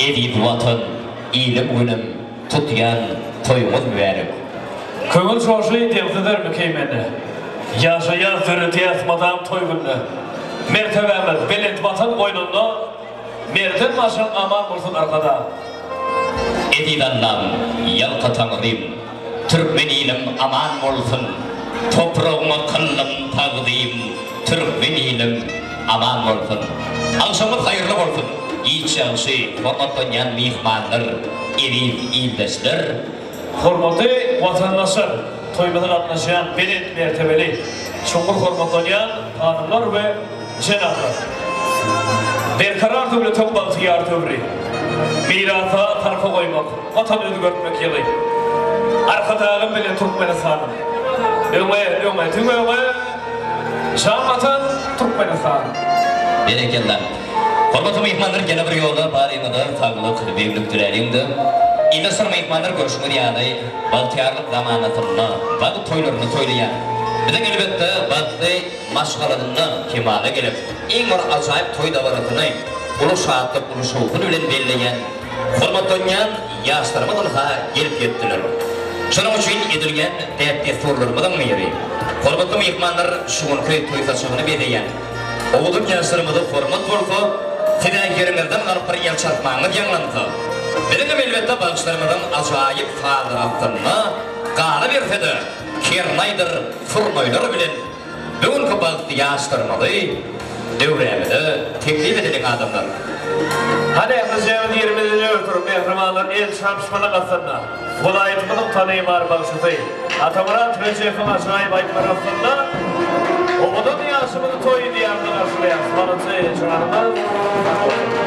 Eziz Watan, ilim-günüm, tutýan toýuňyz mübärek! Köňül joşy deňsizdir Keýmende. Ýaşaýas, döredýäs mydam toý günde. Mertebämiz belent Watan goýnunda, Merden başyň aman bolsun Arkadag! Eziz Allam, ýalka Taňrym, Türkmen ilim aman bolsun! Topragyňa kyldym tagzym, Türkmen ilim aman bolsun! Agşamyňyz haýyrly bolsun, giç ýagşy, hormatlanýan myhmanlar, eziz ildeşler! Hormatly watandaşlar, toýumyza gatnaşýan belent mertebeli, çuňňur hormatlanýan hanymlar we jenaplar! Berkarar döwletiň bagtyýar döwri, Mirasa sarpa goýmak, Watany özgertmek ýyly. Arkadagym bilen Türkmenistanym. Öňe, öňe, diňe öňe, Jan Watan, Türkmenistan! Berekella. Hormatly myhmanlar ýene bir ýola baryňyza saglyk, beglik diläliň-de. Ildeşler myhmanlar görşüňiz ýaly bagtyýarlyk zamanasynda bagt toýlaryny toýlaýar. Biziň elbetde bagtly maşgalasynda kemala gelip iň bir ajaýyp toý dabarasyny uly şatlyk, uly şowhun bilen belleýän hormatlanýan ýaşlarymyz ynha gelip ýetdiler. Şonuň üçin edilýän däp-dessurlarymyzyň biri, hormatly myhmanlar şu günki toý saçagyny bezeýän owadan ýaşlarymyza hormat bolsa, siz-ä ýeriňizden galyp bir el çarpmaňyz ýaňlansa, biziňem elbetde bagşylarymyzyň ajaýyp sazlary astynda galyberse-de kernaýdyr surnaýlar bilen Bu günki bagtly ýaşlarymyzy döwrämize teklip edeliň adamlar. Hany ählijämiz ýerimizden oturyp mähribanlar el çarpyşmalyk astynda welaýatymyzyň tanymal bagşysy Atamyrat Rejepowyň ajaýyp aýdymlary astynda owadan ýaşymyzy toý diýarynda garşylaýarys. Balyjy janyňyz sag bolsun.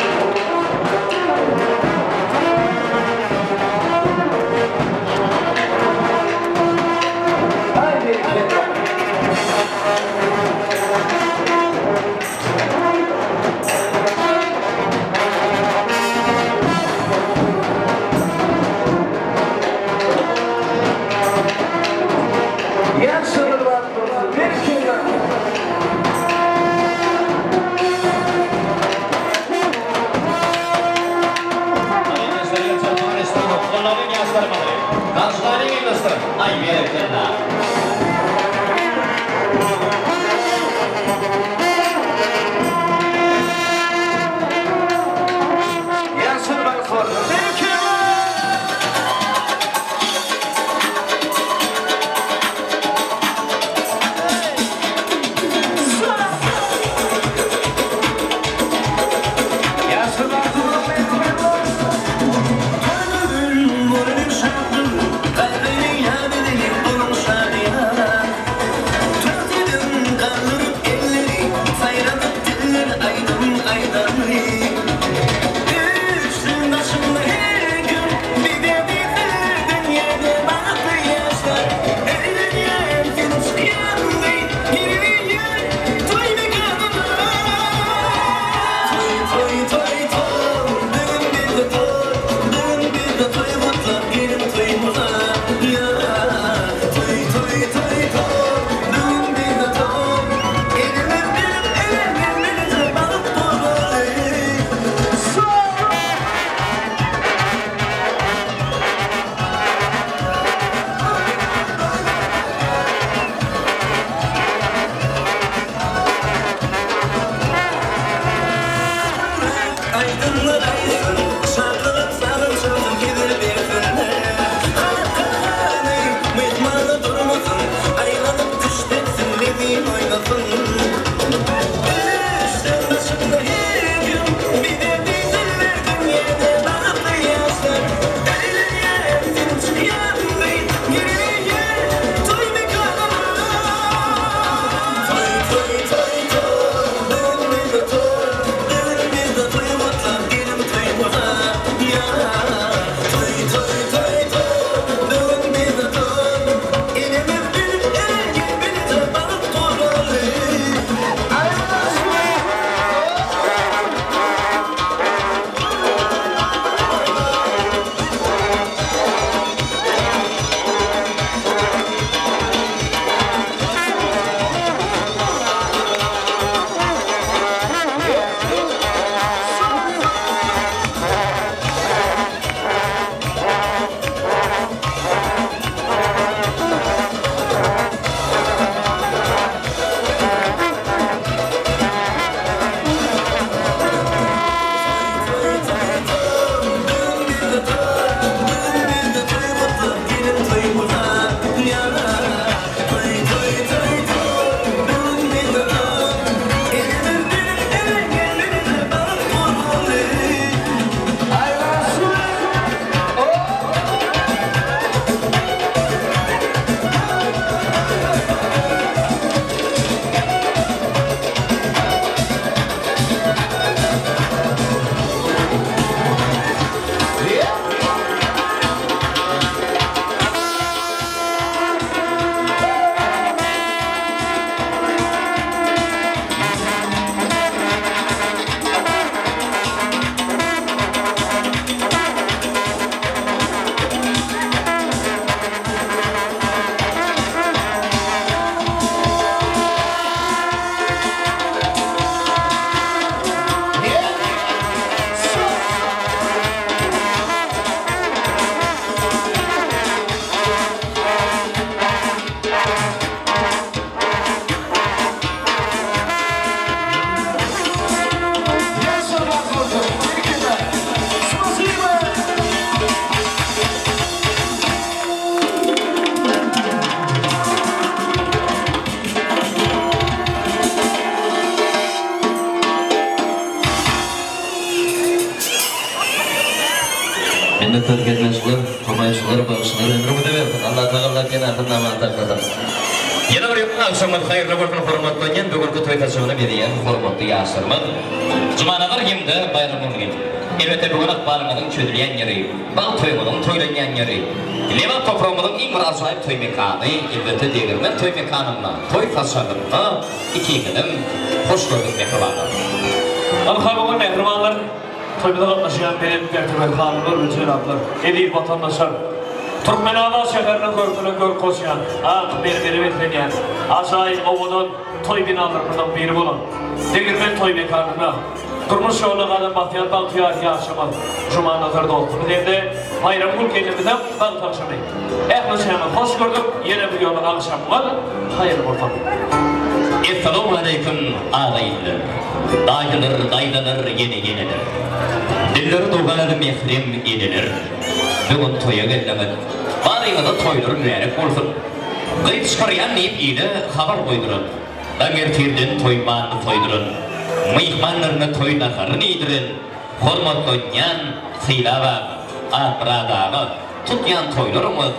Terkenmeçiler, tomaýçylar, bagşylar ömrüňize bersin. Allah tagalla penasynda aman saklasyn. Ýene bir ýyl agşamyňyz haýyrly bolsun hormatlanýan bu günki toý saçagyny bezeýän hormatly ýaşlarymyz Jumanazar hem-de Baýramgül gelin. Elbetde bu gün ykbalyňyzyň çözülýän ýeri, bagt toýuňyzyň toýlanýan ýeri, Lebap topragymyzyň iň bir ajaýyp toý mekany, elbetde Degirmen toý mekanynda, toý saçagynda ikiňizem hoş gördük mähribanlar. Ynha bu gün mähribanlar Toýumyza gatnaşýan belent mertebeli hanymlar we jenaplar, eziz watandaşlar! Türkmenabat şäheriniň görküne görk goşýan, ak mermere beslenýän, ajaýyp owadan toý binalarymyzyň biri bolan Degirmen toý mekanynda durmuş ýoluna gadam basýan bagtyýar ýaşymyz Jumanazar dostumyz hem-de Baýramgül gelnimiziň bagt agşamy. Ähliçäňizi hoş gördük, ýene bir ýola agşamyňyz haýyrly bolsun! Essalawmaleýkim aga-iniler, daýylar, daýzalar, ýene-ýeneler. Dilleri dogaly mährem eneler. Bu gün toýa geldiňiz. Baryňyza toýlar mübärek bolsun. Gyz çykarýan diýip ile habar goýduran. Daň ertirden toý malyny soýduran. Myhmanlaryna toý naharyny iýdiren. Hormatlanýan Sylap aga, Akmyrat aga, tutýan toýlaryňyz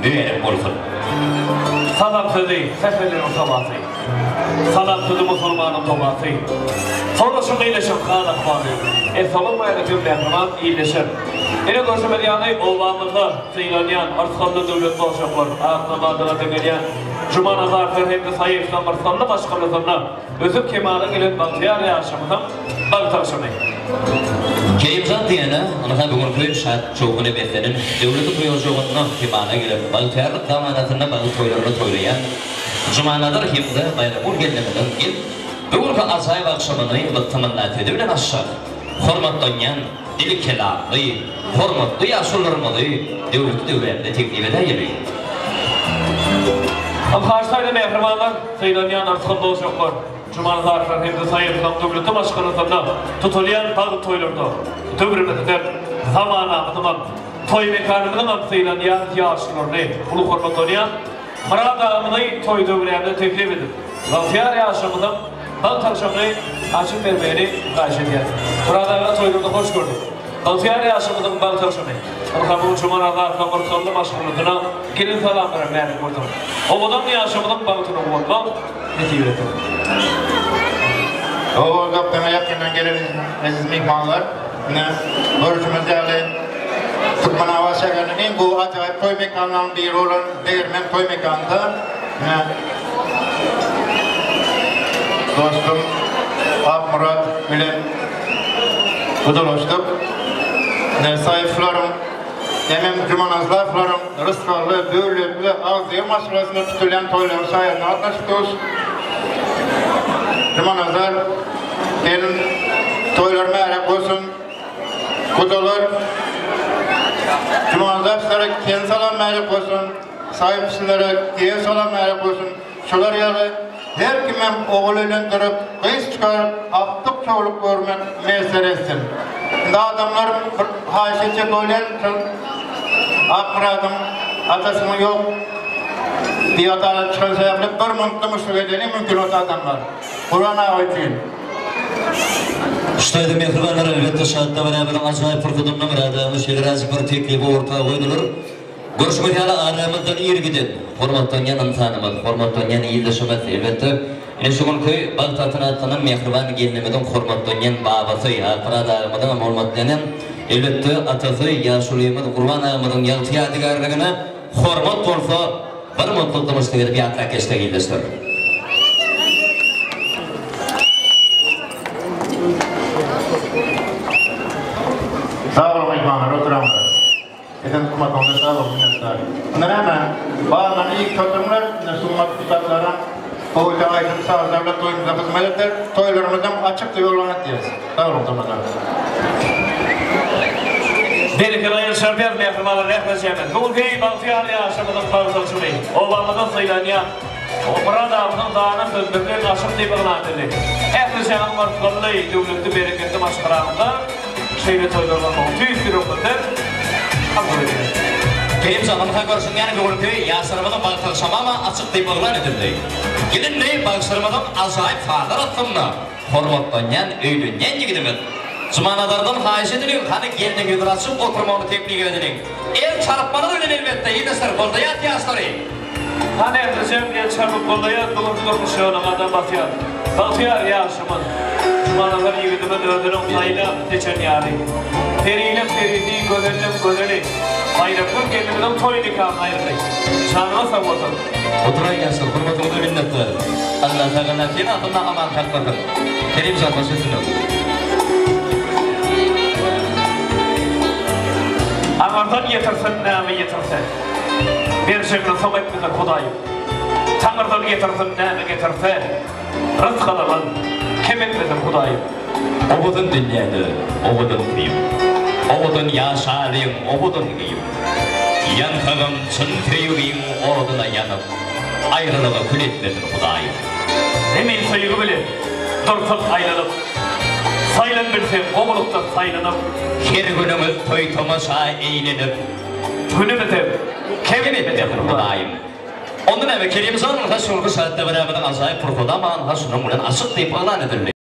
mübärek bolsun! Salam sözi säherleriň sabasy. Salam sözi musulmanyň dogasy. Soraşyň eýleşiň hal ahwaly. Essalawmaleýkim mähriban ildeşler. Ine görşümiz ýaly obamyzda sylanýan yrsgally döwletli ojaklar, ak namazyna deňelýän Jumanazarlar hem-de Saýyflaryň yrsgally maşgalasynda Ösüp kemala gelen bagtyýar ýaşymyzyň bagt agşamy. Kerimjan diýene, ynha bu günki şat şowhuna beslenen döwleti toý ojagynda kemala gelen bagtyýarlyk zamanasynda bagt toýlaryny toýlaýan Jumanazar hem-de Baýramgül gelnimiziň gel, bu günki ajaýyp agşamyny gysymynda sözi bilen açjak, hormatlanýan, dili kelamly, hormatly ýaşulularymyzy döwletli döwrände teklip edäýeli. Ynha, şeýle mähribanlar, sylanýan yrsgally ojaklar, Jumanazarlar hem-de Saýyplaryň döwletli maşgalasynda tutulýan bagt toýlarda döwrümiziňem, zamanamyzyňam, toý mekanymyzyňam sylanýan ýaşulularyny uly hormatlanýan Myrat agamyzy toý döwrände teklip edip, bagtyýar ýaşlarymyzyň bagt agşamyny açyp bermegini haýyş edýäris. Myrat aga toýlarda hoş gördük. Bagtyýar ýaşlarymyzyň bagt agşamy. Ynha bu gün Jumanazarlaryň yrsgally maşgalasyna gelin salamlara mälim bolsun. Owadan ýaşlarymyzyň bagtyna guwanmak nesip etsin. Owal-uzakdan ýakyndan gelen eziz myhmanlar, ine, görşümiz ýaly, Türkmenabat şäheriniň iň gowy ajaýyp toý mekanlarynyň biri bolan Degirmen toý mekanynda, ine, dostum Akmyrat bilen gudalaşdyk. Ine, Saýyflaryň hemem Jumanazlaýewleriň rysgally, döwletli, agzybir maşgalasynda tutulýan toýlaryň şaýadyna gatnaşyp durus. Jumanazar, gelin, toýlar märäk bolsun! Gudalar, Jumanazarowlere gelin salam märäk bolsun! Saýypçylara giýew salam märäk bolsun! Şular ýaly her kimem ogul öýlendirip, gyz çykaryp, agtyk-çowluk görmek miýesser etsin. Indi adamlar bir haýyş etjek bolýan, şol Akmyradyň atasynyň ýok diýip çykan sebäpli bir minut dymyşlyk edeliň mümkin bolsa adamlar. Gurban aga üçin. Şu taýda mähribanlar elbetde şatda bärämiziň ajaýyp pursadynda Myrat aga şeýleräjik bir teklibi orta goýdular. Görşüňiz ýaly aramyzdan ir giden, hormatlanýan ynsanymyz, hormatlanýan ildeşimiz, elbetde, ine şu günki bagt atyna atlanan mähriban gelnimiziň hormatlanýan babasy, Akmyrat agamyzyň hem hormatlanýan, elbetde, atasy, ýaşulymyz Gurban agamyzyň ýagty ýadygärligine hormat bolsa, bir mutlu dymyşlyk edip ýatlap geçsek ildeşler. Sag boluň myhmanlar, oturamyz. Eden hyzmatyňyza sag boluň minnetdar. Indi näme? Baryndan iýip toturňlar, indi sungat ussatlaram gowuja aýdym sazlar bilen toýumyza hyzmat eder. Toýlarymyzam açyk ýollan etýäs. Sag boluň tomaşa. Berekella Ýylşarberdi mähribanlar rehmet jemez. Bu günki bagtyýar ýaşymyzyň bagtylçyly, obamyzda sylanýan Myrat aganyň dana sözleri bilen aşyk diýip yglan edildi. Ähli jahan rysgally, döwletli, bereketli maşgalaňyzda şeýle toýlar bolmagyny tüýs ýüregimizden arzuw edýäris. Kerim jan, ynha görşüň ýaly bu günki ýaşlarymyzyň bagty şamama açyk diýip yglan edildi. Gelinli bagşylarymyzyň ajaýyp sazlar astynda hormatlanýan öýlenýän ýigidimiz. Jumanazardan haýyş edeliň, hany gelniň ýüzüni açyp oturmagyny teklip edeliň. El çarpmalar bilen elbetde, ildeşler, goldaýas ýaşlary. Hany ählijem el çarpyp goldaýas bu günki durmuş ýoluna gadam basýan bagtyýar ýaşymyz. Jumanazar ýigidimiz özüniň saýlap seçen ýary. Perileň perisi, gözelleň gözeli Baýramgül gelnimiziň toý nikanyny aýyrdy. Janyňyz sag bolsun. Oturaý ýaşlar hormatyňyza minnetdar. Allah tagala penasynda aman saklasyn. Kerimjan baş üstüne. Aňyrdan getirsin näme getirse. Berjegini soň etmesin Hudaýym. Taňyrdan getirsin näme getirse. Rysk alaman kem etmesin Hudaýym. Owadan dünýäde owadan söýüp, Owadan ýaşalyň owadan geýip. Ýansagam çyn söýgiň oduna ýanyp, Aýralygy kül etmesin Hudaýym. Zemin söýgi bilen dursun aýlanyp, Saýlan bilseň gowulykdan saýlanyp. Her günüňiz toý-tomaşa eýlenip. Günümizem kem Kem etmesin Hudaýym. Onda näme Kerimjan ynha şuňky şatda birimiziň ajaýyp pursadam anha şunuň bilen açyk diýip yglan edildi.